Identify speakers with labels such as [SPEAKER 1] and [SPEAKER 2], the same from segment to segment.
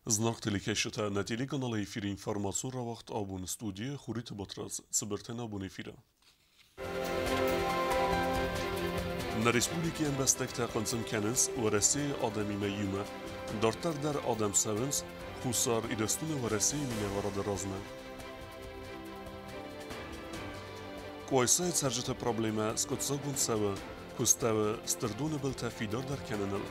[SPEAKER 1] Зынаргъ телекӕсджытӕ, нӕ телеканалы эфиры информацион рауагъд абон студийы Хуриты Батрадз. Цыбыртӕн абон эфиры. Нӕ республикӕйы ӕмбӕстӕгтӕ хъынцъым кӕнынц Уӕрӕсейы адӕмимӕ иумӕ. Дарддӕр дӕр адӕм цӕуынц Хуссар Ирыстоны Уӕрӕсейы минӕварады размӕ. Къуайсайы цӕрджыты проблемӕ скъуыддзаггонд цӕуы, куыстӕуы стыр доны былтӕ фидардӕр кӕныныл.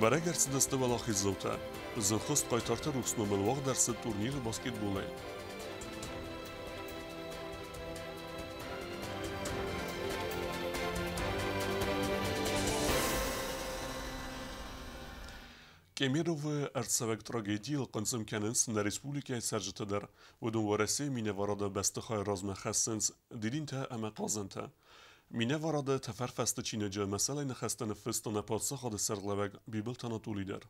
[SPEAKER 1] Бӕрӕг ӕрцыдысты уӕлахиздзаутӕ. Зынхуыст хъайтарты рухс номыл уагъд ӕрцыд турнир баскетболӕй. Кемеровы ӕрцӕуӕг трагедийыл хъынцъым кӕнынц нӕ республикӕйы цӕрджытӕ дӕр. Уыдон Уӕрӕсейы минӕварады бӕстыхайы размӕ хӕссынц дидинтӕ ӕмӕ хъазӕнтӕ. Минӕварады тӕфӕрфӕсты чиныджы мӕсӕлӕй ныхӕстӕ ныффыста нӕ паддзахады сӕргълӕууӕг Бибылты Анатолий дӕр.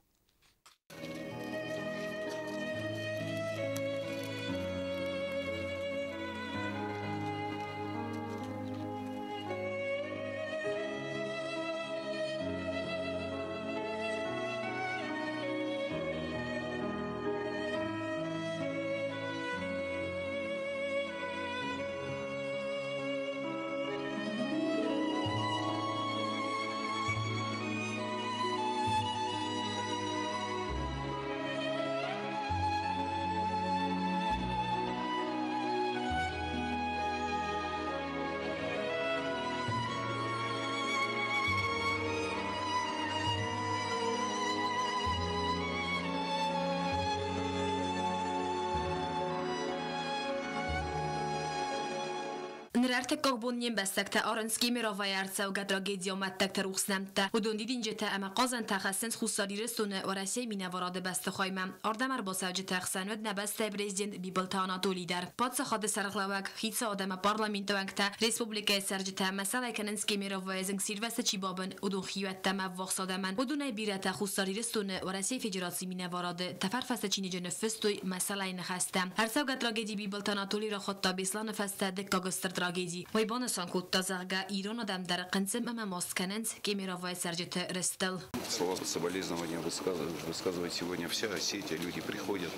[SPEAKER 2] Ныр ӕртыккаг бон не мбӕстӕгтӕ арынц Кемеровойы ӕрцӕугӕ трагедийы амӕттӕгты рухс нӕмттӕ. Уыдон дидинджытӕ ӕмӕ хъазӕнтӕ хӕссынц Хуссар Ирыстоны Уӕрӕсейы минӕварады бӕстыхаймӕ. Ардӕм ӕрбацӕуджыты ӕхсӕн уыд нӕ бӕстӕйы президент Бибылты Анатолий дӕр. Паддзахады сӕргълӕууӕг, хицауад ӕмӕ парламенты уӕнгтӕ, республикӕйы цӕрджытӕ мӕсӕлӕй кӕнынц Кемеровойы зынгсирвӕзты чи бабын, уыдон хиуӕттӕ ӕмӕ ӕввахс адӕмӕн. Уыдонӕй бирӕтӕ Хуссар Ирыстоны Уӕрӕсейы Федерацийы минӕварады тӕфӕрфӕсы чиныджы ныффыстой мӕсӕлӕйы ныхӕстӕ. Ӕрцӕугӕ трагеди Бибылты Анатолий рахуыдта Беслӕны фӕстӕ дыккаг стыр трагеди. Уый банысан кодта, зӕгъгӕ, ирон адӕм дӕр хъынцъым ӕмӕ маст кӕнынц Кемеровойы цӕрджыты рыстыл.
[SPEAKER 3] Слова соболезнования высказывает сегодня вся Осетия. Люди приходят,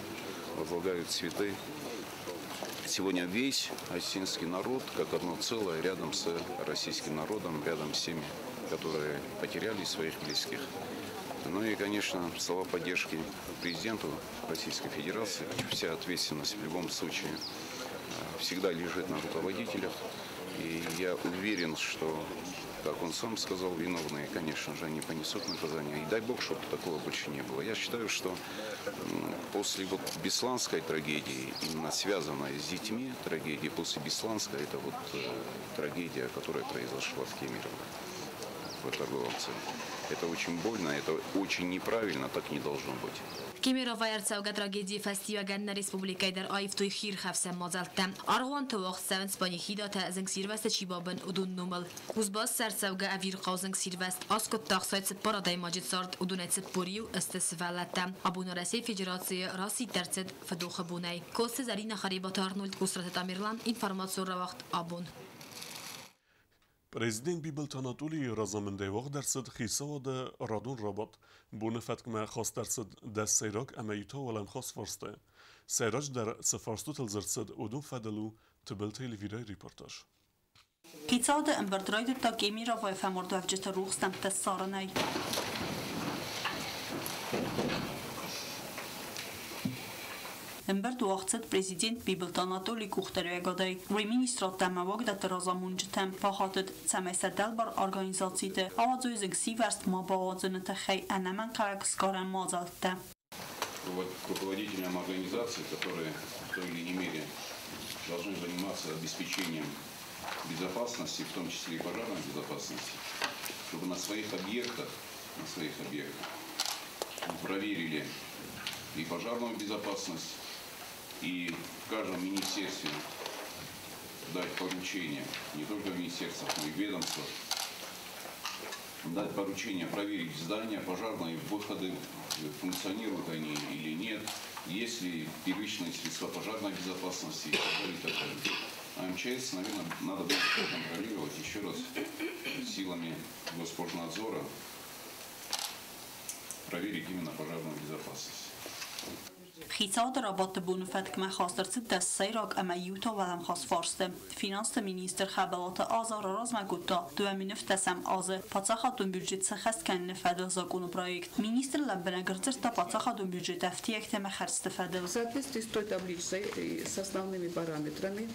[SPEAKER 3] возлагают цветы. Сегодня весь осетинский народ, как одно целое, рядом с российским народом, рядом с теми, которые потеряли своих близких. Ну и, конечно, слова поддержки президенту Российской Федерации. Вся ответственность в любом случае всегда лежит на руководителях. И я уверен, что, как он сам сказал, виновные, конечно же, они понесут наказание. И дай бог, чтобы такого больше не было. Я считаю, что после вот Бесланской трагедии, именно связанной с детьми трагедии, после Бесланской, это вот трагедия, которая произошла в Кемерово, в торговом центре. Это очень больно, это очень неправильно, так не должно быть.
[SPEAKER 2] Кемеровойы ӕрцӕугӕ трагедийы фӕстиуӕгӕн нӕ республикӕйы дӕр аивтой хиирхӕфсӕн мадзӕлттӕ. Аргъуанты уагъд цӕуынц панихидӕтӕ, зынгсирвӕзты чи бабын, уыдон номыл. Кузбассы ӕрцӕугӕ ӕвирхъау зынгсирвӕзт аскъуыдта 64 адӕймаджы цард, уыдонӕй 41 сты сывӕллӕттӕ. Абон Уӕрӕсейы Федерацийы расидт ӕрцыд фыдохы бонӕй. Коцты Зӕринӕ, Харебаты Арнольд, Къусраты Тамерлан, информацион рауагъд абон.
[SPEAKER 1] Президент Бибылты Анатолийы разамындӕй уагъд ӕрцыд хицауады радон рабадт. Боны фӕткмӕ хаст ӕрцыд 10 сӕйраг ӕмӕ иу та уӕлӕмхас фарсты. Сӕйраджыдӕр цы фарстытыл дзырд цыд, уыдон фӕдыл у Тыбылты Эльвирӕйы репортаж.
[SPEAKER 4] Хицауады ӕмбырд райдыдта Кемеровойы фӕмардуӕвджыты рухс нӕмттӕ ссарынӕй. Ӕмбырд уагъд цыд президент Бибылты Анатолийы къухдариуӕгадӕй. Уый министрадтӕ ӕмӕ уагдӕтты разамонджытӕм фӕхатыд, цӕмӕй сӕ дӕлбар организациты ауадзой зынгсивӕрзт ма бауадзыны тыххӕй ӕнӕмӕнгхъӕуӕг сгарӕн мадзӕлттӕ.
[SPEAKER 3] Руководителям организаций, которые в той или иной мере должны заниматься обеспечением безопасности, в том числе и пожарной безопасности, чтобы на своих объектах проверили и пожарную безопасность, и в каждом министерстве дать поручение, не только в министерствах, но и в ведомствах, дать поручение проверить здания, пожарные выходы, функционируют они или нет, есть ли первичные средства пожарной безопасности и так далее, и так далее. А МЧС, наверное, надо будет контролировать еще раз силами Госпожнадзора. проверить именно пожарную безопасность.
[SPEAKER 4] Хицауады рабадты боны фӕткмӕ хаст ӕрцыд 10 сӕйраг ӕмӕ иу та уӕлӕмхас фарсты. Финансты министр Хӕбӕлаты Аза раразмӕ кодта 2010 азы паддзахадон бюджет сӕххӕст кӕныны фӕдыл законопроект. Министр лӕмбынӕг ӕрдзырдта паддзахадон бюджеты ӕфтиӕгтӕ ӕмӕ хӕрдзты фӕдыл.
[SPEAKER 5] В соответствии с той таблицей и с основными параметрами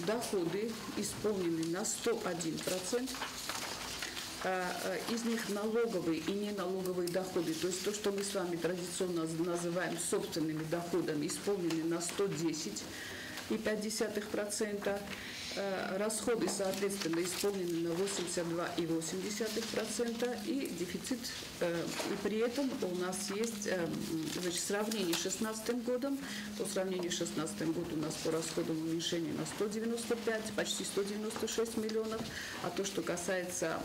[SPEAKER 5] доходы исполнены на 101%. Из них налоговые и неналоговые доходы, то есть то, что мы с вами традиционно называем собственными доходами, исполнены на 110,5%. Расходы, соответственно, исполнены на 82,8%, и дефицит, и при этом у нас есть, значит, сравнение с 2016 годом. По сравнению с 2016 годом у нас по расходам уменьшение на 195, почти 196 миллионов, а то, что касается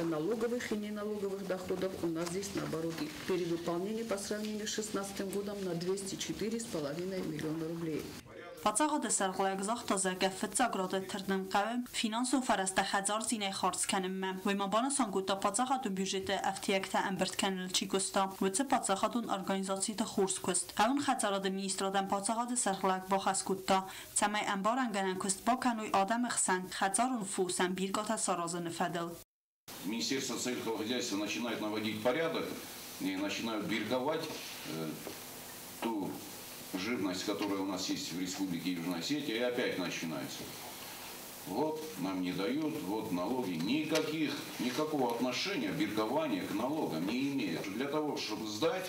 [SPEAKER 5] налоговых и неналоговых доходов, у нас здесь, наоборот, перевыполнение по сравнению с 2016 годом на 204,5 миллиона рублей.
[SPEAKER 4] Паддзахады сӕргълӕууӕг загъта, зӕгъгӕ, фыццаг рады тырнын хъӕуы финансон фӕрӕзтӕ хӕдзардзинӕй хардз кӕнынмӕ. Уый ма банысан кодта, паддзахадон бюджеты ӕфтиӕгтӕ ӕмбырд кӕныныл чи куыста, уыцы паддзахадон организациты хорз куыст. Хъӕууон хӕдзарады министрадӕн паддзахады сӕргълӕууӕг бахӕс кодта, цӕмӕй ӕмбарынгӕнӕн куыст бакӕной адӕмы хсӕн хӕдзарон фосӕн биркъатӕ саразыны фӕдыл.
[SPEAKER 3] Министерство сельского хозяйства начинает наводить порядок и начинают бирковать ту живность, которая у нас есть в Республике Южная Осетия, и опять начинается. Вот нам не дают, вот налоги. Никакого отношения биркование к налогам не имеет. Для того, чтобы сдать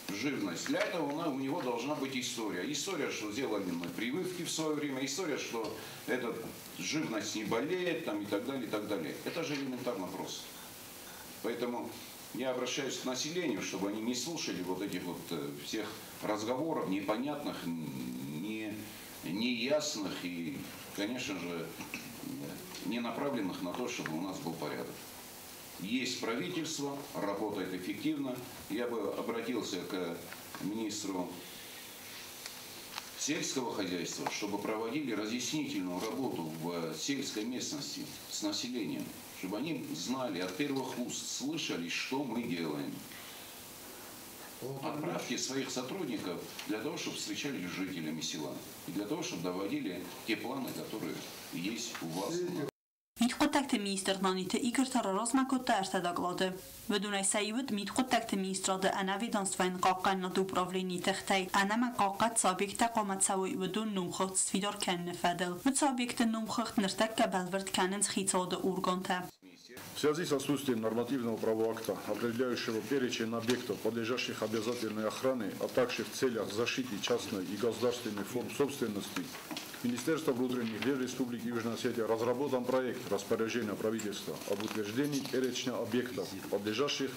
[SPEAKER 3] живность, для этого у него должна быть история. История, что сделали мы прививки в свое время, история, что эта живность не болеет, там, и так далее, и так далее. Это же элементарно просто. Поэтому я обращаюсь к населению, чтобы они не слушали вот этих вот всех разговоров непонятных, неясных и, конечно же, не направленных на то, чтобы у нас был порядок. Есть правительство, работает эффективно. Я бы обратился к министру сельского хозяйства, чтобы проводили разъяснительную работу в сельской местности с населением, чтобы они знали, от первых уст слышали, что мы делаем. Отправьте своих сотрудников для того, чтобы встречались с жителями села и для того, чтобы доводили те планы, которые есть у вас.
[SPEAKER 4] Мидхъуыддӕгты министр Наниты Игорь та раразмӕ кодта ӕртӕ доклады. Уыдонӕй сӕ иу уыд Мидхъуыддӕгты министрады ӕнӕведомствӕйон хъахъхъӕнынады управленийы тыхтӕй ӕнӕмӕнгхъахъхъӕд цы объекттӕ хъуамӕ цӕуой, уыдон номхыгъд сфидар кӕныны фӕдыл. Уыцы объектты номхыгъд ныртӕккӕ бӕлвырд кӕнынц хицауады органтӕ.
[SPEAKER 6] В связи с отсутствием нормативного правового акта, определяющего перечень объектов, подлежащих обязательной охране, а также в целях защиты частной и государственной форм собственности, Министерство внутренних дел Республики Южная Осетия разработан проект распоряжения правительства об утверждении перечня объектов, подлежащих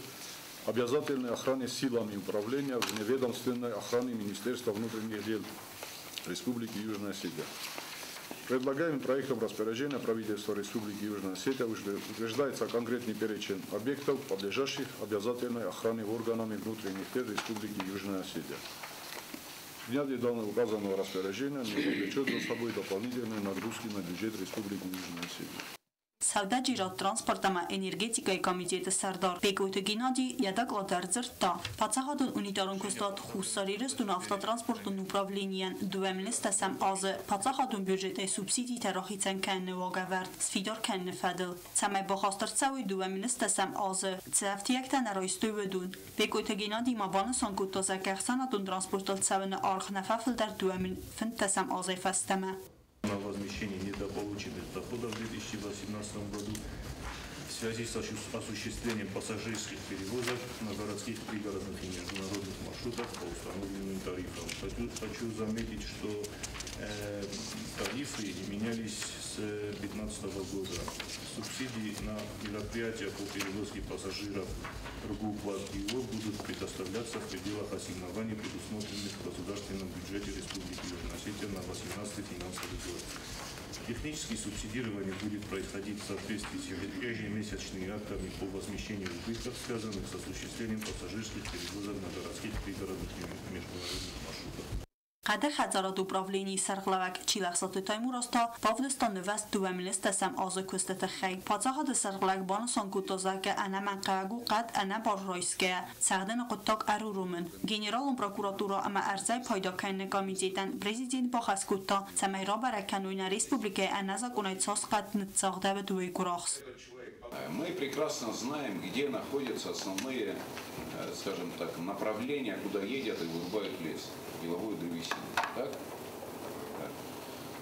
[SPEAKER 6] обязательной охране силами управления вневедомственной охраны Министерства внутренних дел Республики Южная Осетия. Предлагаемым проектом распоряжения правительства Республики Южная Осетия утверждается конкретный перечень объектов, подлежащих обязательной охране органами внутренних дел Республики Южная Осетия. Принятие данного указанного распоряжения не повлечет за собой дополнительные нагрузки на бюджет Республики Южная Осетия.
[SPEAKER 4] Сӕудӕджерад, транспорт ӕмӕ энергетикӕйы комитеты сӕрдар Бекъойты Геннади йӕ доклады ӕрдзырдта паддзахадон унитарон куыстуат Хуссар Ирыстоны автотранспортон управленийӕн 2010 азы паддзахадон бюджетӕй субсидитӕ рахицӕн кӕныны уагӕвӕрд сфидар кӕныны фӕдыл, цӕмӕй бахаст ӕрцӕуой 2010 азы цы ӕфтиӕгтӕ нӕ райстой, уыдон. Бекъойты Геннади ма банысан кодта, зӕгъгӕ, ӕхсӕнадон транспортыл цӕуыны аргъ нӕ фӕфылдӕр 2015 азӕй фӕстӕмӕ.
[SPEAKER 7] На возмещение недополученных доходов в 2018 году в связи с осуществлением пассажирских перевозок на городских, пригородных и международных маршрутах по установленным тарифам. Хочу заметить, что тарифы менялись с 2015 года. Субсидии на мероприятия по перевозке пассажиров РГУ-ГИО будут предоставляться в пределах ассигнований, предусмотренных в государственном бюджете Республики Южная Осетия на 2018 финансовый год. Техническое субсидирование будет происходить в соответствии с ежемесячными актами по возмещению убытков, связанных с осуществлением пассажирских перевозок на городских, пригородных и международных маршрутах.
[SPEAKER 4] Хъӕды хӕдзарады управленийы сӕргълӕууӕг Чилӕхсаты Таймураз та бавдыста нывӕзт 2010 азы куысты тыххӕй. Паддзахады сӕргълӕууӕг банысан кодта, зӕгъгӕ, ӕнӕмӕнгхъӕуӕг у хъӕд ӕнӕ бар райсгӕйӕ цӕгъдыны хъуыддаг ӕруромын. Генералон прокуратурӕ ӕмӕ ӕрдзӕй пайда кӕныны комитетӕн президент бахӕс кодта, цӕмӕй рабӕрӕг кӕной, нӕ республикӕйы ӕнӕзакъонӕй цас хъӕд ныццагъдӕуыд, уый гуырахст.
[SPEAKER 3] Мы прекрасно знаем, где находятся основные, скажем так, направления, куда едят и вырубают лес, деловую древесину. Так? Так.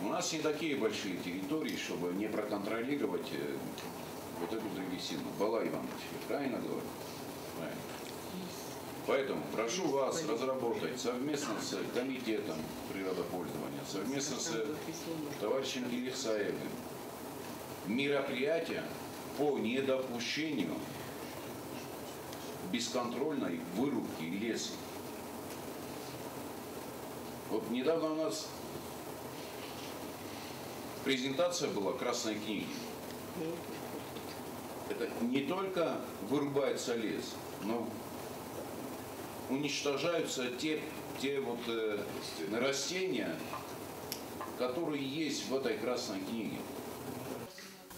[SPEAKER 3] У нас не такие большие территории, чтобы не проконтролировать вот эту древесину. Бала Иванович, я правильно говорю? Правильно. Поэтому прошу вас разработать совместно с комитетом природопользования, совместно с товарищем Гелихсаевым мероприятия по недопущению бесконтрольной вырубки леса. Вот недавно у нас презентация была Красной книги. Это не только вырубается лес, но уничтожаются те вот растения, которые есть в этой Красной книге.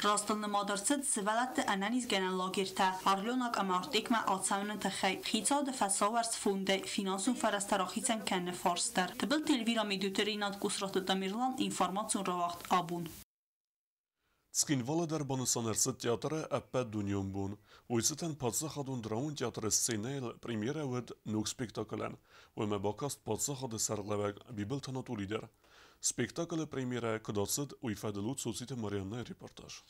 [SPEAKER 4] Растыл нымад ӕрцыд сывӕллӕтты ӕнӕнизгӕнӕн лагерьтӕ Орленок ӕмӕ Артекмӕ ацӕуыны тыххӕй. Хицауады фӕсауӕрц фондӕй финансон фӕрӕзтӕ рахицӕн кӕныны фарст дӕр. Тыбылты Эльвира, Медуты Ринат, Къусраты Тамерлан, информацион рауагъд «Абон».
[SPEAKER 1] Цхинвалы дӕр банысан ӕрцыд театры ӕппӕтдунеон бон. Уый цытӕн паддзахадон драмон театры сценӕйыл премьерӕ уыд ног спектаклӕн. Уымӕ бакаст паддзахады сӕргълӕууӕг Бибылты Анатолий дӕр. Спектаклы премьерӕ куыд ацыд, уый фӕдыл у Цоциты Марианнӕйы репортаж.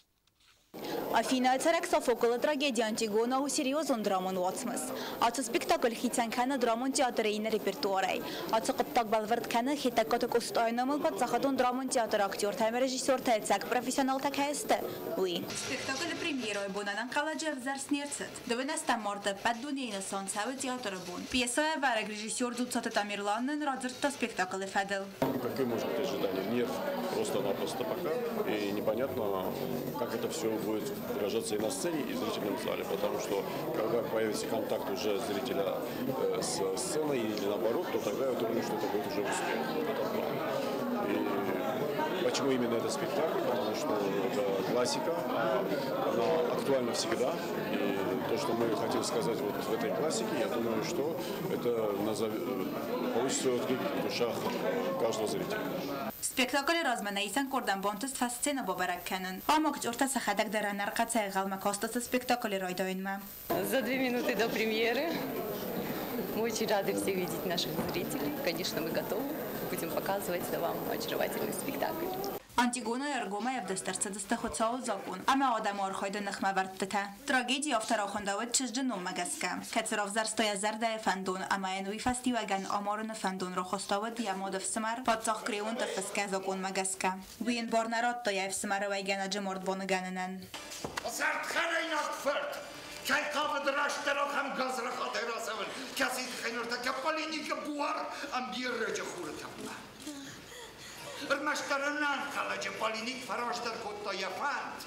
[SPEAKER 8] Афинӕйы цӕрӕг Софоклы трагеди «Антигона» у серьезон драмон уацмыс. Ацы спектакль хицӕн кӕны драмон театры иннӕ репертуарӕй. Ацы хъуыддаг бӕлвырд кӕны Хетӕгкаты Къостайы номыл паддзахадон драмон театры актертӕ ӕмӕ режиссертӕ ӕцӕг профессионалтӕ кӕй сты, уый. Спектаклы премьерӕйы бон ӕнӕнхъӕлӕджы ӕвзӕрст не рцыд. Дыууынӕстӕм марты ӕппӕт дунейы нысан цӕуы театры бон. Пьесӕӕвӕрӕг режиссер Дзуццаты Тамерлан нын радзырдта спектаклы фӕдыл.
[SPEAKER 9] Какие может быть ожидания? Нерв просто-напросто пока. И непонятно, как это все будет выражаться и на сцене, и в зрительном зале. Потому что когда появится контакт уже зрителя с сценой или наоборот, то тогда я думаю, что это будет уже успех в этом плане. И почему именно этот спектакль? Потому что это классика, она актуальна всегда. И то, что мы хотим сказать вот в этой классике, я думаю, что это получит свой отклик в душах каждого зрителя.
[SPEAKER 8] Спектаклы размӕ нӕ исӕн къордӕн бантыст фӕссценӕ бабӕрӕг кӕнын. Ам актертӕ сӕхӕдӕг дӕр ӕнӕрхъӕцӕй ӕнхъӕлмӕ кастысты спектаклы райдайынмӕ.
[SPEAKER 10] За 2 минуты до премьеры мы очень рады всех видеть наших зрителей. Конечно, мы готовы. Будем показывать вам очаровательный спектакль.
[SPEAKER 8] Антигонайы ӕргомӕй ӕвдыст ӕрцыдысты Хуыцауы закъон ӕмӕ адӕмы архайды ныхмӕвӕрдтытӕ. Трагедийы афтӕ рахуындӕуыд чызджы номмӕ гӕсгӕ, кӕцы равзӕрста йӕ зӕрдӕйы фӕндон ӕмӕ йын уый фӕстиуӕгӕн амарыны фӕндон рахастӕуыд йӕ мады фсымӕр, паддзах Креонты фысгӕ закъонмӕ гӕсгӕ. Уый йын бар нӕ радта йӕ ӕфсымӕры уӕйгӕнӕджы мард баныгӕнынӕн.
[SPEAKER 11] Ӕрдхӕрӕйнаг фырт! Кӕй хъавыд растдӕр ахӕм гадзрахатӕй рацӕуын, кӕцыйы тыххӕй ныртӕккӕ Полиникы буар ӕмбийы хуры тӕвдмӕ. Ӕрмӕстдӕр ӕнӕнхъӕлӕджы Полиник фӕраздӕр кодта йӕ фӕнд.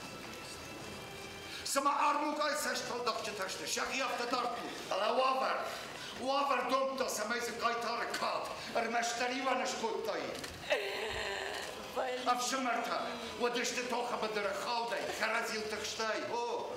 [SPEAKER 11] Цыма армукъайы цӕстфӕлдахджытӕ сты, сӕхи афтӕ дардтой. Фӕлӕ уавӕр домдта, цӕмӕй дзы хъайтары кад ӕрмӕстдӕр иуӕн скодтаид. Ӕфсымӕртӕ уыдысты тохы быдыры хаудӕй, кӕрӕдзийыл тыхстӕй. О!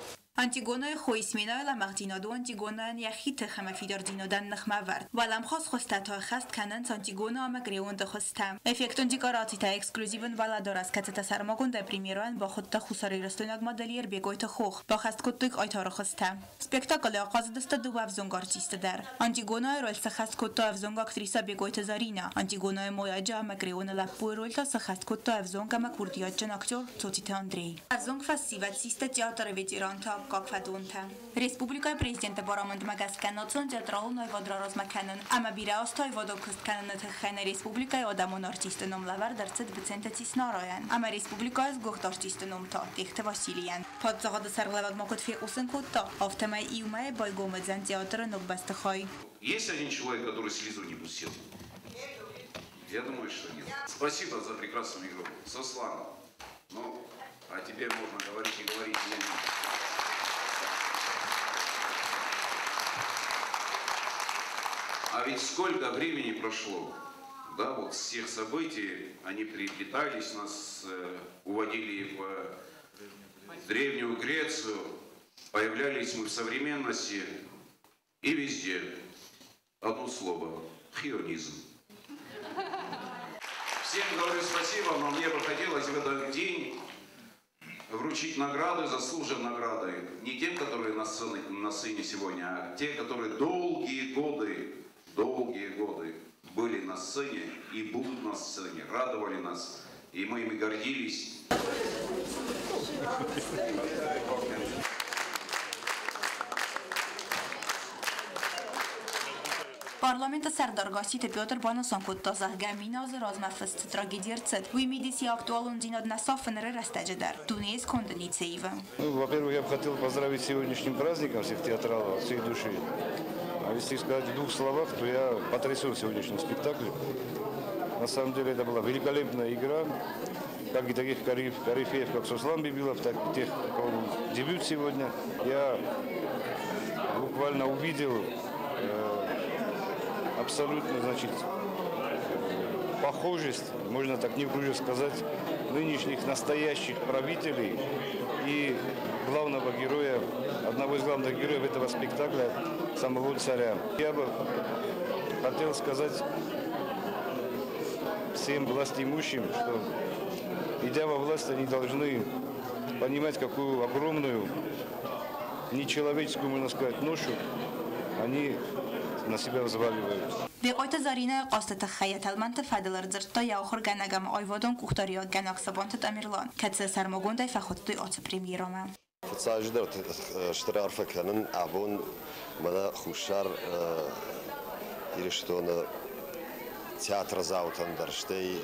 [SPEAKER 8] Антигонайы хо Исменайы лӕмӕгъдзинад у Антигонайӕн йӕхи тых ӕмӕ фидардзинадӕн ныхмӕвӕрд. Уӕлӕмхас хуызтӕ та ӕххӕст кӕнынц Антигона ӕмӕ Креонты хуызтӕ. Эффектон декорацитӕ, эксклюзивон уӕлӕдарӕс, кӕцытӕ сӕрмагондӕй премьерӕйӕн бахуыдта хуссарирыстойнаг модельер Бегойты Хох, баххӕст кодтой хъайтары хуызтӕ. Спектаклы ахъазыдысты дыууӕ ӕвзонг артисты дӕр. Антигонайы роль сӕххӕст кодта ӕвзонг актрисӕ Бегойты Заринӕ. Антигонайы мойаджы ӕмӕ Креоны лӕппуйы роль та сӕххӕст кодта ӕвзонг ӕмӕ курдиатджын актер Цоциты Андрей. Ӕвзонг фӕсивӕд систы театры ветеранты аккаг фӕдонтӕ. Республикӕйы президенты барамындмӕ гӕсгӕ национ театралон аивад раразмӕ кӕнын ӕмӕ бирӕ азты аивадон куыст кӕныны тыххӕй нӕ республикӕйы адӕмон артисты ном лӕвӕрд ӕрцыд Быценты Цицнарайӕн ӕмӕ республикӕйы сгуыхт артисты ном та Тъехты Василийӕн. Паддзахады сӕргълӕууӕг ма куыд фехъусын кодта, афтӕмӕй иу мӕйы байгом уыдзӕн театры ног бӕстыхай.
[SPEAKER 3] Есть один человек, который слезу не пустил? Я думаю, что нет. Спасибо за прекрасную игру. Сослан, ну, о тебе можно говорить и говорить. Я не... А ведь сколько времени прошло? Да, вот с тех событий они переплетались, нас уводили в Древнюю Грецию, появлялись мы в современности и везде. Одно слово – хионизм. Всем говорю спасибо, но мне бы хотелось в этот день вручить награды, заслуженные награды, не тем, которые на сцене сегодня, а те, которые долгие годы были на сцене и будут на сцене, радовали нас, и мы ими гордились.
[SPEAKER 8] Парламенты сӕрдар Гасситы Петр банысан кодта, зӕгъгӕ, 1000 азы размӕ фыст цы трагеди ӕрцыд, уый мидис йӕ актуалондзинад нӕ сафы ныры рӕстӕджы дӕр. Дунейы сконды ницы ивы.
[SPEAKER 12] Ну, во-первых, я бы хотел поздравить с сегодняшним праздником всех театралов, от всей души. А если сказать в двух словах, то я потрясен сегодняшним спектаклем. На самом деле это была великолепная игра, как и таких корифеев, как Сослан Бибилов, так и тех, у кого был дебют сегодня. Я буквально увидел абсолютно, значит, похожесть, можно так неуклюже сказать, нынешних настоящих правителей и главного героя, одного из главных героев этого спектакля, самого царя. Я бы хотел сказать всем властимущим, что, идя во власть, они должны понимать, какую огромную, нечеловеческую, можно сказать, ношу они на себя взваливают.
[SPEAKER 8] Бекъойты Заринӕйы хъазты тыххӕй йӕ тӕлмӕнты фӕдыл ӕрдзырдта йӕ ахуыргӕнӕг ӕмӕ аивадон къухдариуӕггӕнӕг Сабанты Тамерлан, кӕцы сӕрмагондӕй фӕхуыдтой ацы премьерӕмӕ.
[SPEAKER 13] Фыццаджыдӕр стыр арфӕ кӕнын абон мӕнӕ Хуссар Ирыстоны театрдзаутӕн дӕр, стӕй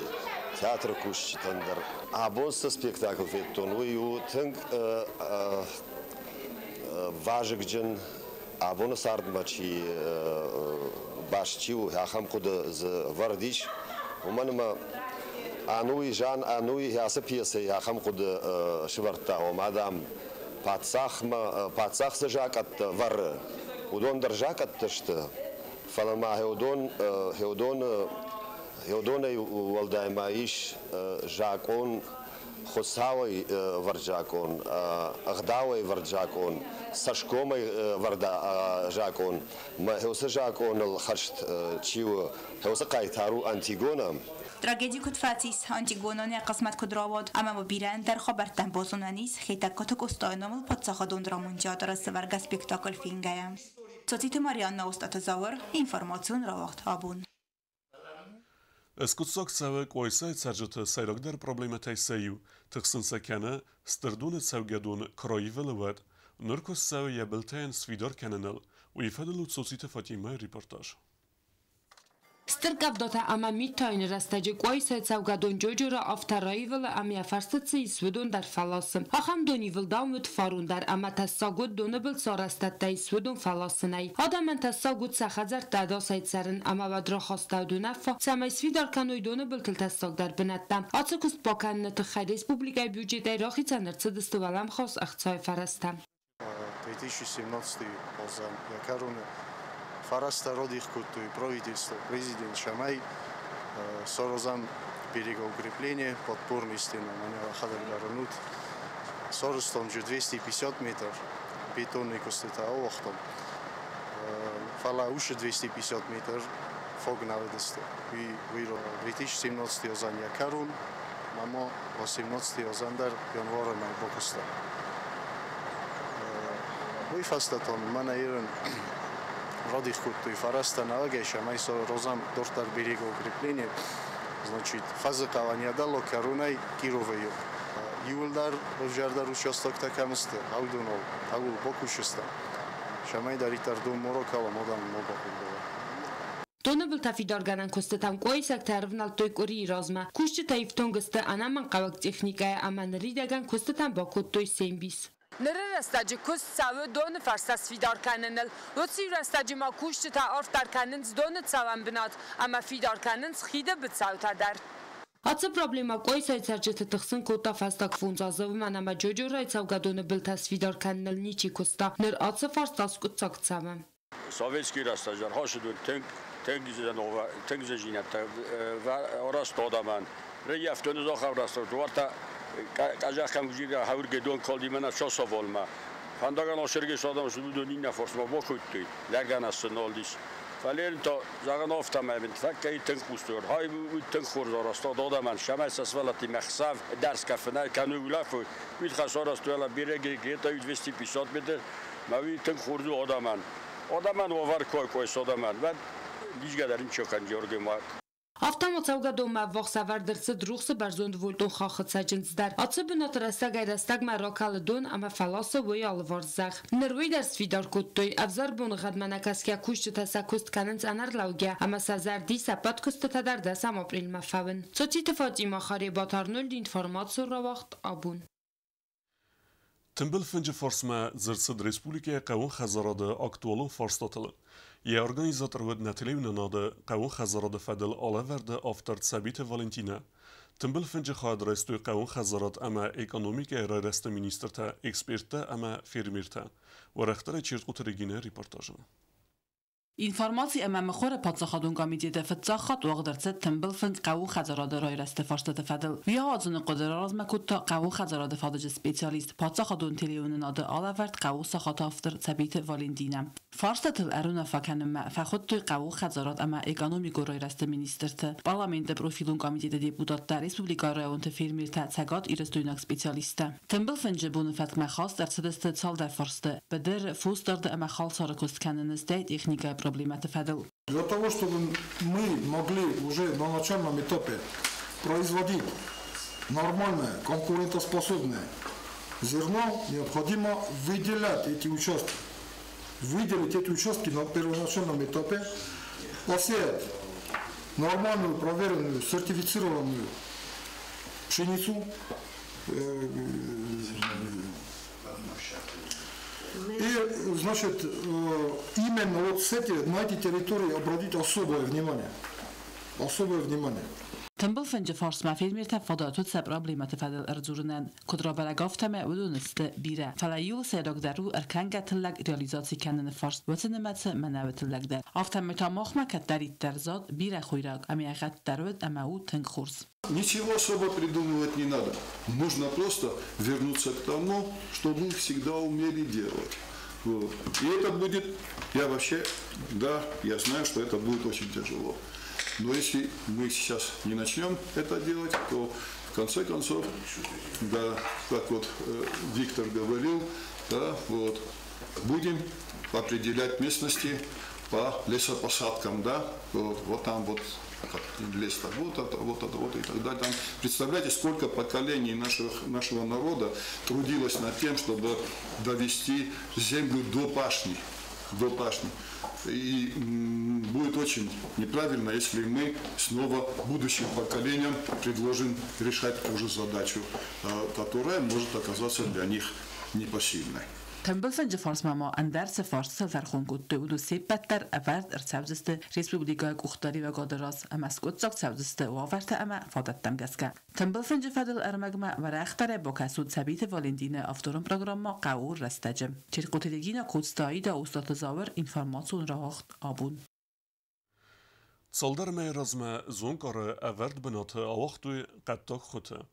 [SPEAKER 13] театры кусджытӕн дӕр. Абон цы спектакль федтон, уый у тынг вазыгджын, абоны цардмӕ чи баст чи у, ахӕм хъуыды дзы вӕрд ис. Уымӕн ӕмӕ Ануй, Жан Ануй ацы пьесӕйы ахӕм хъуыды сывӕрдта, ома, дам, паддзахмӕ, паддзах цы закъӕттӕ вӕры, уыдон дӕр закъӕттӕ сты, фӕлӕ ма хеудонӕй уӕлдай ма ис закъон, Хуыцауӕй вӕрд закъон, ӕгъдауӕй вӕрд закъон, цӕсгомӕй вӕрд закъон. Мӕ уыцы закъоныл хӕст чи у, уыцы хъайтар у Антигона.
[SPEAKER 8] Трагеди куыд фӕцис, Антигонон йӕ хъысмӕт куыд рауад, ӕмӕ ма бирӕ ӕндӕр хабӕрттӕн базонӕн ис Хетӕгкаты Къостайы номыл паддзахадон драмон театры сӕвӕргӕ спектакль фенгӕйӕ. Цоциты Марианна, Остъаты Зауыр, информацион рауагъд абон.
[SPEAKER 1] Скъуыддзаг цӕуы Къуайсайы цӕрджыты сӕйрагдӕр проблемӕтӕй сӕ иу, тыхсын сӕ кӕны Стырдоны цӕугӕдон куы раивылы, уӕд. Ныр куыст цӕуы йӕ былтӕ йын сфидар кӕныныл, уый фӕдыл у Цоциты Фатимӕйы репортаж.
[SPEAKER 14] Стыр къӕвдатӕ ӕмӕ мит тайыны рӕстӕджы Къуайсайы цӕугӕдон Джоджора афтӕ раивылы ӕмӕ йӕ фӕрсты цы ис, уыдон дӕр фӕласы. Ахӕм донивылдау уыд фарон дӕр ӕмӕ тӕссаг уыд доны был цы арӕзтӕдтӕ ис, уыдон фӕласынӕй. Адӕмӕн тӕссаг уыд сӕ хӕдзӕртты ӕдасӕй цӕрын ӕмӕ уӕд рахастӕуыд уынаффӕ, цӕмӕй сфидар кӕной доны былтыл тӕссагдӕр бынӕттӕ. Ацы куыст бакӕныны тыххӕй республикӕйы бюджетӕй рахицӕн ӕрцыдысты уӕлӕмхас ӕхцайы фӕрӕзтӕ.
[SPEAKER 15] 2017 азӕн йӕ кӕроны фӕрӕзтӕ радих кодтой правительство, президент цӕмӕй саразӕм берегоукрепление, подпорные стены, мӕнӕ уӕхӕдӕг дӕр уынут. Сарӕзтам же 250 метр бетонный куыстытӕ ауагътам, фӕлӕ уыцы 250 метр фаг нӕ уыдысты. Уый 2017 азӕн йӕ кӕрон, ӕмӕ 18 азӕн дӕр январы мӕй бакуыстам. Уый фӕстӕ та мӕнӕ ерын радих кодтой фӕрӕзтӕ нӕуӕгӕй, цӕмӕй саразӕм дарддӕр берегоукрепление, значит, Фӕзыхъӕуӕн йӕ дӕллаг кӕронӕй Кировӕй. Иуылдӕр ӕвзӕрдӕр участоктӕ кӕм сты, уыдоныл ауыл бакусыстӕм, цӕмӕй дӕриддӕр дон ма ракалӕм, адӕмы ма бахъыгдарӕм.
[SPEAKER 14] Доны былтӕ фидаргӕнӕн куыстытӕм къуайсӕгтӕ ӕрывнӕлдтой къуырийы размӕ. Кусджытӕ ифтонг сты ӕнӕмӕнгхъӕуӕг техникӕйӕ ӕмӕ ныридӕгӕн куыстытӕм бакодтой се мбис. Ныры рӕстӕджы куыст цӕуы доны фӕрстӕ сфидар кӕныныл. Уыцы рӕстӕджы ма кусджытӕ арфдӕр кӕнынц доны цӕуӕн бынат ӕмӕ фидар кӕнынц хиды быцӕутӕ дӕр. Ацы проблемӕ Къуайсайы цӕрджыты тыхсын кодта фӕстаг 5 азы, уымӕн ӕмӕ Джоджорайы цӕугӕдоны былтӕ сфидар кӕныныл ничи куыста. Ныр ацы фарст аскъуыддзаг цӕуы.
[SPEAKER 16] Советский рӕстӕджы ӕрхасыд уыд тынг Тынг зындзинӕдтӕ арӕзт адӕмӕн. Реййӕфтон захаврастот, казахам жига хаврге дон колдимена часоволма. Фӕндагӕн Сергей Садам уыдон иннӕ фарсмӕ бакодтой, лӕгӕн сын нал ис. Фӕлӕ та зӕгъын афтӕмӕй фӕккӕй тынг хъусдзур. Хай уый тынг хорз арӕзтад адӕмӕн, цӕмӕй сӕ сывӕллӕттимӕ хсӕв ӕдӕрсгӕ фынӕй кӕной, улӕфой. Уый тыххӕй сарӕзтой уӕлӕ береги где-то 250 метр, мӕ уый тынг хорз у адӕмӕн. Адӕмӕн уавӕр кой койс адӕмӕн. Уӕд лизгӕ дӕр ничи кӕн Георгий ма.
[SPEAKER 14] Афтӕма цӕугӕдонмӕ ӕввахс ӕвӕрд ӕрцыд рухсы бӕрзондвольтон хаххы цӕджындз дӕр. Ацы бынаты рӕстӕгӕй-рӕстӕгмӕ ракӕлы дон ӕмӕ фӕласы уый алыварс зӕхх. Ныр уый дӕр сфидар кодтой. Ӕвзӕр боныгъӕдмӕ нӕкӕсгӕ кусджытӕ сӕ куыст кӕнынц ӕнӕрлӕугӕ ӕмӕ сӕ зӕрды ис ӕппӕт куыстытӕ дӕр 10 апрелмӕ фӕуын. Цоциты Фатима, Харебаты Арнольд, информацион рауагъд Абон.
[SPEAKER 1] Тымбыл фынджы фарсмӕ дзырд цыд республикӕйы хъӕууон хӕдзарады актуалон фарстатыл. Йӕ организатор уыд нӕ телеуынынады хъӕууон хӕдзарады фӕдыл алӕвӕрды автор Цӕбиты Валентинӕ. Тымбыл фынджы хайад райстой хъӕууон хӕдзарад ӕмӕ экономикӕйы райрӕзты министртӕ, эксперттӕ ӕмӕ фермертӕ. Уӕрӕхдӕрӕй Чертхъуты Регинӕйы репортажы.
[SPEAKER 17] Информаци ӕмӕ мыхуыры паддзахадон комитеты фыццаг хатт уагъд ӕрцыд тымбыл фынг хъӕууон хӕдзарады райрӕзты фарстаты фӕдыл. Уый ауадзыны хъуыды раразмӕ кодта хъӕууон хӕдзарады фадыджы специалист, паддзахадон телеуынынады алӕвӕрд хъӕууон сахаты автор Цӕбиты Валентинӕ. Фарстатыл ӕруынаффӕ кӕнынмӕ фӕхуыдтой хъӕууон хӕдзарад ӕмӕ экономикон райрӕзты министрты, парламенты профилон комитеты депутаттӕ, республикӕйы районты фермертӕ, цӕгатирыстойнаг специалисттӕ. Тымбыл фынджы боны фӕткмӕ хаст ӕрцыдысты цалдӕр фарсты: быдыр, фосдарды ӕмӕ халсары куыст кӕныны, стӕй техникӕйы проблемӕты фӕдыл.
[SPEAKER 6] Для того, чтобы мы могли уже на начальном этапе производить нормальное, конкурентоспособное зерно, необходимо выделять эти участки. Выделить эти участки на первоначальном этапе, посеять нормальную, проверенную, сертифицированную пшеницу, и, значит, именно вот с эти, на эти территории обратить особое внимание. Особое внимание.
[SPEAKER 17] Тымбыл фынджы фарсмӕ фермертӕн фадат уыд сӕ проблемӕты фӕдыл ӕрдзурынӕн. Куыд рабӕрӕг, афтӕмӕй уыдон сты бирӕ. Фӕлӕ иууыл сӕйрагдӕр у ӕркӕнгӕ тыллӕг реализаци кӕныны фарст, уыцы нымӕцы мӕнӕуы тыллӕг дӕр. Афтӕмӕй та махмӕ кӕддӕриддӕр зад бирӕ хойраг, ӕмӕ йӕ гъӕд дӕр уыд ӕмӕ у тынг хорз.
[SPEAKER 18] Ничего особо придумывать не надо. Нужно просто вернуться к тому, что мы всегда умели делать. Вот. И это будет, я вообще, да, я знаю, что это будет очень тяжело. Но если мы сейчас не начнем это делать, то в конце концов, да, как вот Виктор говорил, да, вот, будем определять местности по лесопосадкам, да, вот, вот там вот лес вот это, вот это, вот и так далее. Там, представляете, сколько поколений нашего народа трудилось над тем, чтобы довести землю до пашни. До пашни. И будет очень неправильно, если мы снова будущим поколениям предложим решать ту же задачу, которая может оказаться для них непосильной.
[SPEAKER 17] Тымбыл фынджы фарсмӕ ма ӕндӕр цы фарстытыл тӕрхон кодтой, уыдон се ппӕт дӕр ӕвӕрд ӕрцӕудзысты республикӕйы къухдариуӕгады раз ӕмӕ скъуыддзаг цӕудзысты уавӕртӕ ӕмӕ фадӕттӕм гӕсгӕ. Тымбыл фынджы фӕдыл ӕрмӕгмӕ уӕрӕхдӕрӕй бакӕсут Цӕбиты Валентины авторон программӕ Хъӕуы рӕстӕджы. Черкъоты Регина, Коцты Аида, Остъаты Зауыр, информацион рауагъд Абон.
[SPEAKER 1] Цалдӕр мӕйы размӕ Зонкъары ӕвӕрд бынаты ауагътой хъӕддаг хуыты.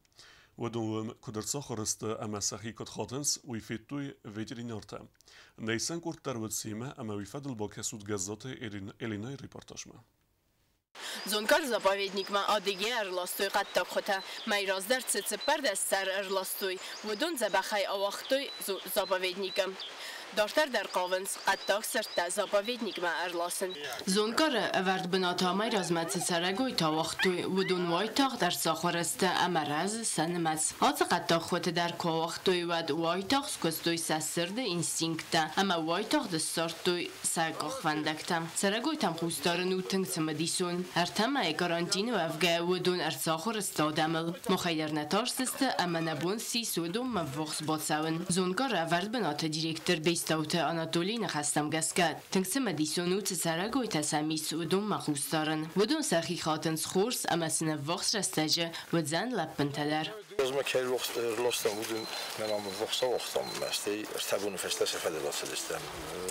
[SPEAKER 1] Уыдон уым куыд ӕрцахуыр сты ӕмӕ сӕхи куыд хатынц, уый федтой ветеринартӕ. Нӕ исӕн къорд дӕр уыд семӕ ӕмӕ уый фӕдыл бакӕсут Гӕззаты Элинӕйы репортажмӕ.
[SPEAKER 19] Зонкъары заповедникмӕ Адыгейӕ ӕрластой хъӕддаг хуытӕ. Мӕй раздӕр цы 14 сӕр ӕрластой, уыдон дзӕбӕхӕй ауагътой заповедникы. Дарддӕр дӕр хъавынц хъӕддаг сырдтӕ заповедникмӕ ӕрласын. Зонкъары ӕвӕрд бынаты амӕй размӕ цы цӕрӕгойтӕ ауагътой, уыдон уайтагъд ӕрцахуыр сты ӕмӕ рӕзы сӕ нымӕц. Ацы хъӕддаг хуыты дӕр куы ауагътой, уӕд уайтагъд скуыстой сӕ сырды инстинкттӕ ӕмӕ уайтагъд ссардтой сӕ къахвӕндӕгтӕ. Цӕрӕгойтӕм хъус дарын у тынг цымыдисон. 3 мӕйы карантины уӕвгӕйӕ уыдон ӕрцахуыр сты адӕмыл. Махӕй дӕр нӕ тарстысты ӕмӕ нӕ бон ссис уыдонмӕ ввахс бацӕуын. Зонкъары ӕвӕрд бынаты директор Бестауты Анатолийы ныхӕстӕм гӕсгӕ, тынг цымыдисон у цы цӕрӕгойтӕ сӕм ис, уыдонмӕ хъус дарын. Уыдон сӕхи хатынц хорз ӕмӕ сын ӕввахс рӕстӕджы уыдзӕн лӕппынтӕ дӕр.
[SPEAKER 12] Размӕ кӕй рластам, уыдон мӕн ам ввахс ауагътам, стӕй 3 боны фӕстӕ сӕ фӕдыл ацыдыстӕм.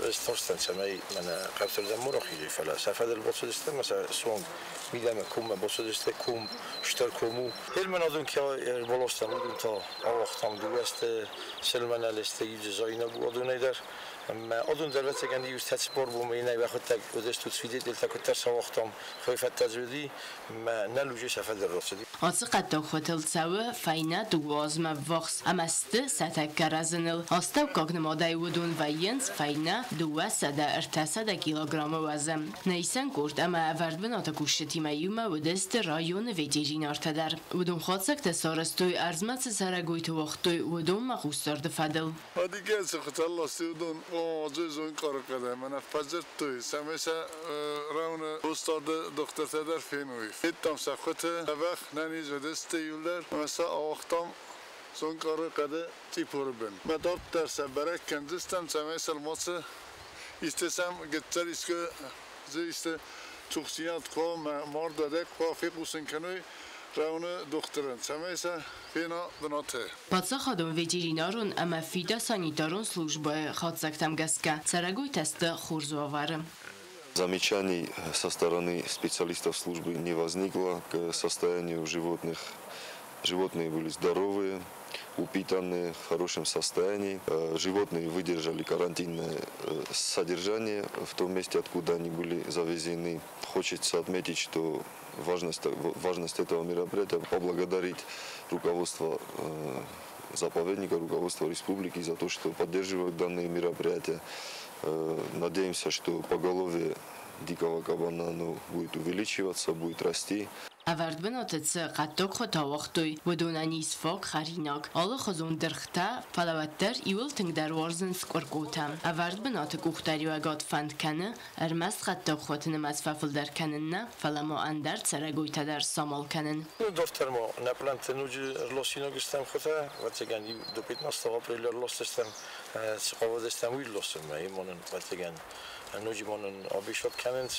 [SPEAKER 12] Ӕз тарстӕн, цӕмӕй мӕнӕ хъӕуты ма рахизой, фӕлӕ сӕ фӕдыл бацыдыстӕм ӕмӕ сӕ суанг мидӕмӕ коммӕ бацыдысты, ком стыр ком у. Ӕрмӕн адон кӕй ӕрбаластам, уыдон та ауагътам 2 азты, сылмӕнӕлысты, иу дзы заинаг у адонӕй дӕр. Ӕмӕ адон дӕр ӕвӕццӕгӕн иу 4 бонмӕ нӕ уӕхуыдтӕг уыдысты свидетельтӕ куыддӕр сауагътам, хой фӕттӕдзуди, мӕ нӕ лужи сӕ фӕдыл рацыди.
[SPEAKER 19] Ацы хъӕддаг хуытыл цӕуы фӕйнӕ 2 азмӕ ввахс ӕмӕ сты сӕ тӕккӕ рӕзыныл. Астӕуккаг нымадӕй уыдон вӕййынц фӕйнӕ 200-300 килограммы уӕзы. Нӕ исӕн къорд ӕмӕ ӕвӕрд бынаты кусджытимӕ иумӕ уыдысты районы ветеринартӕ дӕр. Уыдон хатдзӕгтӕ сарӕзтой, ӕрдзмӕ цы цӕрӕгойты уагътой, уыдонмӕ хъусдарды фӕдыл.
[SPEAKER 18] Адыгейы цы хуытӕ ластой, уыдон уадзой Зонкъары хъӕдӕй, мӕнӕ фӕдзырдтой, цӕмӕй сӕ районы хъусдарды дохтыртӕ дӕр феной. Федтам сӕ хуыты, дзӕбӕх нӕниз уыдысты иуылдӕр ӕмӕ сӕ ауагътам Зонкъары хъӕды цъипоры бын. Мӕ дарддӕр сӕ бӕрӕг кӕндзыстӕм, цӕмӕй сыл мацы исты сӕм гыццыл искуы дзы исты цухдзинад куы уа, мӕ мард адӕг куы уа, фехъусын кӕной районы дохтырӕн, цӕмӕй сӕ фена бынаты.
[SPEAKER 19] Паддзахадон ветеринарон ӕмӕ фитосанитарон службӕйы хатдзӕгтӕм гӕсгӕ цӕрӕгойтӕ сты хорз уавӕры.
[SPEAKER 20] Замечаний со стороны специалистов службы не возникло к состоянию животных. Животные были здоровые, упитанные, в хорошем состоянии. Животные выдержали карантинное содержание в том месте, откуда они были завезены. Хочется отметить, что важность этого мероприятия, поблагодарить руководство заповедника, руководство республики за то, что поддерживают данные мероприятия. Надеемся, что поголовье дикого кабана оно будет увеличиваться, будет расти.
[SPEAKER 19] Ӕвӕрд бынаты цы хъӕддаг хуытӕ ауагътой, уыдонӕн ис фаг хӕринаг, алыхуызон дыргътӕ, фӕлӕ уӕддӕр иуыл тынгдӕр уарзынц къуыркъотӕ. Ӕвӕрд бынаты къухдариуӕгад фӕнд кӕны ӕрмӕст хъӕддаг хуыты нымӕц фӕфылдӕр кӕнын нӕ, фӕлӕ ма ӕндӕр цӕрӕгойтӕ дӕр самал кӕнын.
[SPEAKER 12] Дарддӕр ма нӕ пълӕнтты ноджы ӕрласинаг стӕм хуытӕ, ӕвӕццӕгӕн, до 15 апреля ӕрласдзыстӕм, цы хъавыдыстӕм, уый ӕрласынмӕ. Ма нын, ӕвӕццӕгӕн, ноджы ма нын обещать кӕнынц,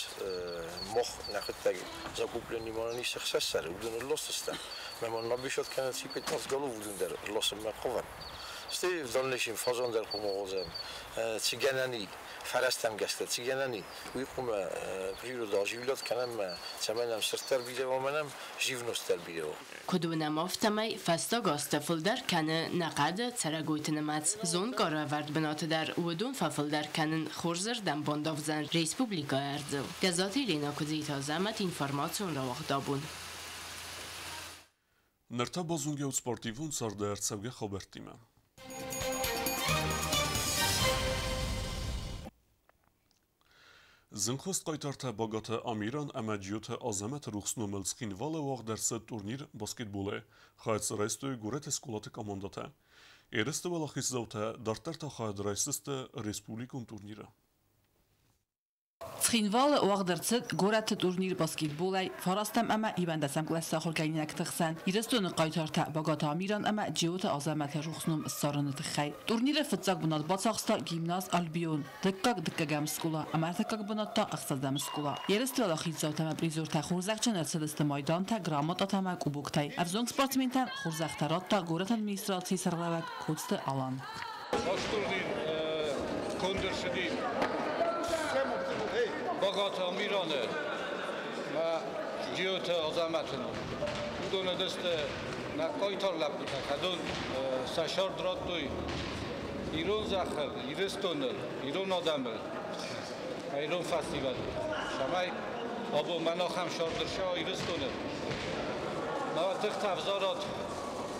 [SPEAKER 12] мах нӕхуыдтӕг закуплени ма нын ис 6 сӕры, уыдон ӕрласдзыстӕм. Мӕ ма нын обещать кӕнынц 15 голов, уыдон дӕр ӕрласынмӕ хъавӕм. Стӕй в дальнейшем фазан дӕр хъуамӕ уадзӕм, цы гӕнӕн и, фӕрӕзтӕм гӕсгӕ цы гӕнӕн и, уый хъуамӕ природа оживлять кӕнӕм, цӕмӕй нӕм сырд дӕр бирӕ уа, мӕ нӕм живность дӕр бирӕ уа.
[SPEAKER 19] Куыд уынӕм, афтӕмӕй фӕстаг азты фылдӕр кӕны нӕ хъӕды цӕрӕгойты нымӕц. Зонкъары ӕвӕрд бынаты дӕр уыдон фӕфылдӕр кӕнын хорзырдӕм бандавдзӕн республикӕйы ӕрдзыл. Гӕззаты Елена, Куыдзиты Азӕмӕт, информацион рауагъд «Абон».
[SPEAKER 1] Ныр та базонгӕ ут спортивон царды ӕрцӕугӕ хабӕрттимӕ. Зынгхуыст хъайтартӕ Багаты Амиран ӕмӕ Джиоты Азӕмӕты рухс номыл Цхинвалы уагъд ӕрцыд турнир баскетболӕй. Хайад дзы райстой горӕты скъолаты командӕтӕ. Ерысты уӕлахиздзаутӕ дарддӕр та хайад райсдзысты республикон турниры.
[SPEAKER 17] Цхинвалы уагъд ӕрцыд горӕты турнир баскетболӕй 9-ӕм ӕмӕ 11-ӕм кълӕсты ахуыргӕнинӕгты хсӕн Ирыстоны хъайтартӕ Багаты Амиран ӕмӕ Джиоты Азӕмӕты рухс ном ссарыны тыххӕй. Турниры фыццаг бынат бацахста гимназ «Альбион», дыккаг дыккӕгӕм скъола ӕмӕ ӕртыккаг бынат та ӕхсӕзӕм скъола. Ерысты уӕлахиздзаутӕ ӕмӕ призертӕ хорзӕхджын ӕрцыдысты майдантӕ, грамотатӕ ӕмӕ кубоктӕй. Ӕвзонг спортсментӕн хорзӕхтӕ радта горӕты администрацийы сӕргълӕууӕг Коцты Алан.
[SPEAKER 21] Ацы турнир конд ӕрцыди Багаты Амираны мӕ Джиоты Азӕмӕты ном. Уыдон уыдысты нӕ хъайтар лӕппутӕ, кӕдон сӕ сӕрд радтой ирон зӕххыл, Ирыстоныл, ирон адӕмыл, ирон фӕсивӕдыл. Цӕмӕй абон мӕн ахӕм сӕрд ӕрцӕуа Ирыстоны. Мӕ тыхтӕ ӕвзарат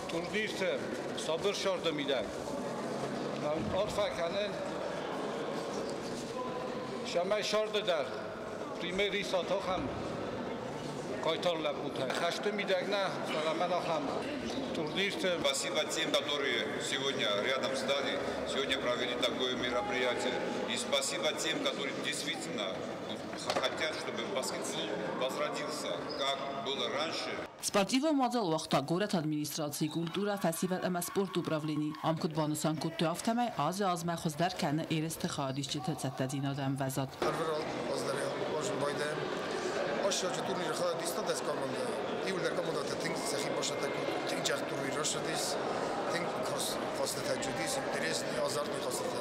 [SPEAKER 21] турнирты сабыр сӕрды мидӕг. Мӕн арфӕ кӕнын, цӕмӕй сӕрды дӕр пример исат ахӕм хъайтар лӕппутӕ. Хӕсты мидӕг нӕ, фӕлӕ мӕн ахӕм турнирты.
[SPEAKER 22] Спасибо тем, которые сегодня рядом стали, сегодня провели такое мероприятие. И спасибо тем, которые действительно хотят, чтобы баскетбол возродился, как было раньше.
[SPEAKER 17] Спортивон мадзал уагъта горӕты администрацийы культурӕ, фӕсивӕд ӕмӕ спорты управлени. Ам куыд банысан кодтой, афтӕмӕй азы азмӕ хуыздӕр кӕны ерысты хайадисджыты цӕттӕдзинады ӕмвӕзад.
[SPEAKER 23] Ӕрвылаз дӕр уарзын байдайӕм. Ацы турниры хайад иста 10 командӕ.
[SPEAKER 2] Иууылдӕр командӕтӕ тынг сӕхи бацӕттӕ кодтой, тынг джах турнир рацыдис, тынг хорз хъӕзтытӕ уыдис, интересный, азартный хъӕзтытӕ.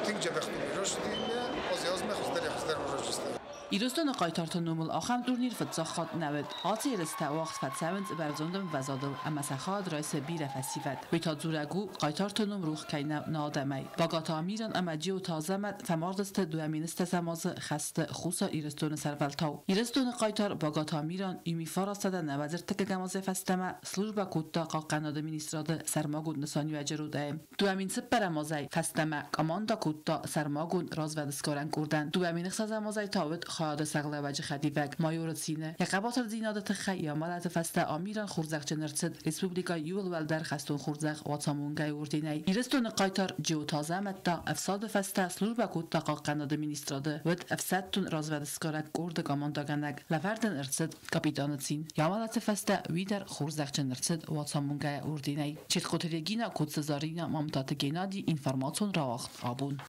[SPEAKER 2] Тынг дзӕбӕх турнир рацыди ӕмӕ азӕй-азмӕ хуыздӕрӕй-хуыздӕр уарзджытӕ.
[SPEAKER 17] Ирыстоны хъайтарты номыл ахӕм турнир фыццаг хатт нӕ уыд. Ацы ерыстӕ уагъд фӕцӕуынц бӕрзонд ӕмвӕзадыл ӕмӕ сӕ хайад райсы бирӕ фӕсивӕд. Уый та дзурӕг у, хъайтарты ном рох кӕй нӕу нӕ адӕмӕй. Багаты Амиран ӕмӕ Джиоты Азӕмӕт фӕмард сты 2010 азы хӕсты Хуссар Ирыстоны сӕрвӕлтау. Ирыстоны хъайтар Багаты Амиран 1993 азӕй фӕстӕмӕ службӕ кодта Хъахъхъӕнады министрады сӕрмагонд нысаниуӕджы ротӕйы. 2004 азӕй фӕстӕмӕ командӕ кодта сӕрмагонд развӕдсгарӕн къордӕн. 2006 азӕй та уыд хайады сӕргълӕууӕджы хӕдивӕг майоры цины. Йӕ хъӕбатырдзинады тыххӕй йӕ амӕлӕты фӕстӕ Амиран хорзӕхджын ӕрцыд республикӕйы иууыл уӕлдӕр хӕстон хорзӕх Уацамонгӕйы орденӕй. Ирыстоны хъайтар Джиоты Азӕмӕт та ӕфсады фӕстӕ службӕ кодта Хъахъхъӕнады министрады, уыд ӕфсӕддон развӕдсгарӕг къорды командӕгӕнӕг. Лӕвӕрд ын ӕрцыд капитаны цин. Йӕ амӕлӕты фӕстӕ уый дӕр хорзӕхджын ӕрцыд Уацамонгӕйы орденӕй. Четхъоты Регина, Коцты Зарина, Мамтаты Геннади, информацион рауагъд абон.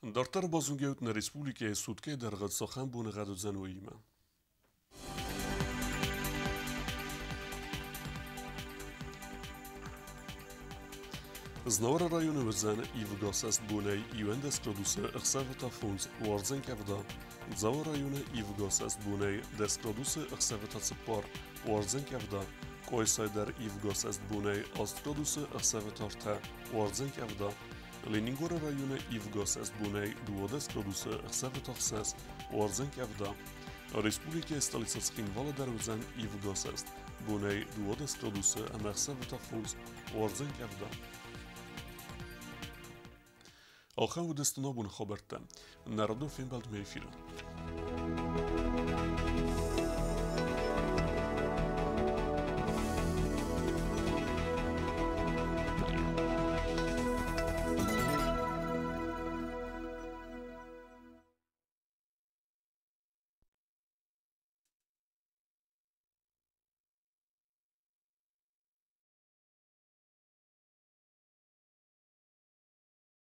[SPEAKER 1] Дарддӕр базонгӕ ут нӕ республикӕйы суткӕйы дӕргъы цахӕм боныгъӕд уыдзӕн, уыимӕ. Знауыры районы уыдзӕн ивгӕ бонӕй 11 градусы, ӕхсӕвы та 5, уардзӕн къӕвда. Дзауы районы ивгӕ бонӕй 10 градусы, ӕхсӕвы та 4, уардзӕн къӕвда. Къуайсайы дӕр ивгӕ бонӕй 8 градусы, ӕхсӕвы та 3, уардзӕн къӕвда. Ленингоры районы ивгӕ бонӕй 12 градусы, ӕхсӕвы та 6, уардзӕн къӕвда. Республикӕйы столицӕ Цхинвалы дӕр уыдзӕн ивгӕ бонӕй 12 градусы ӕмӕ ӕхсӕвы та 5, уардзӕн къӕвда. Ахӕм уыдысты нӕ абоны хабӕрттӕ. Нӕ радон фембӕлдмӕ эфиры.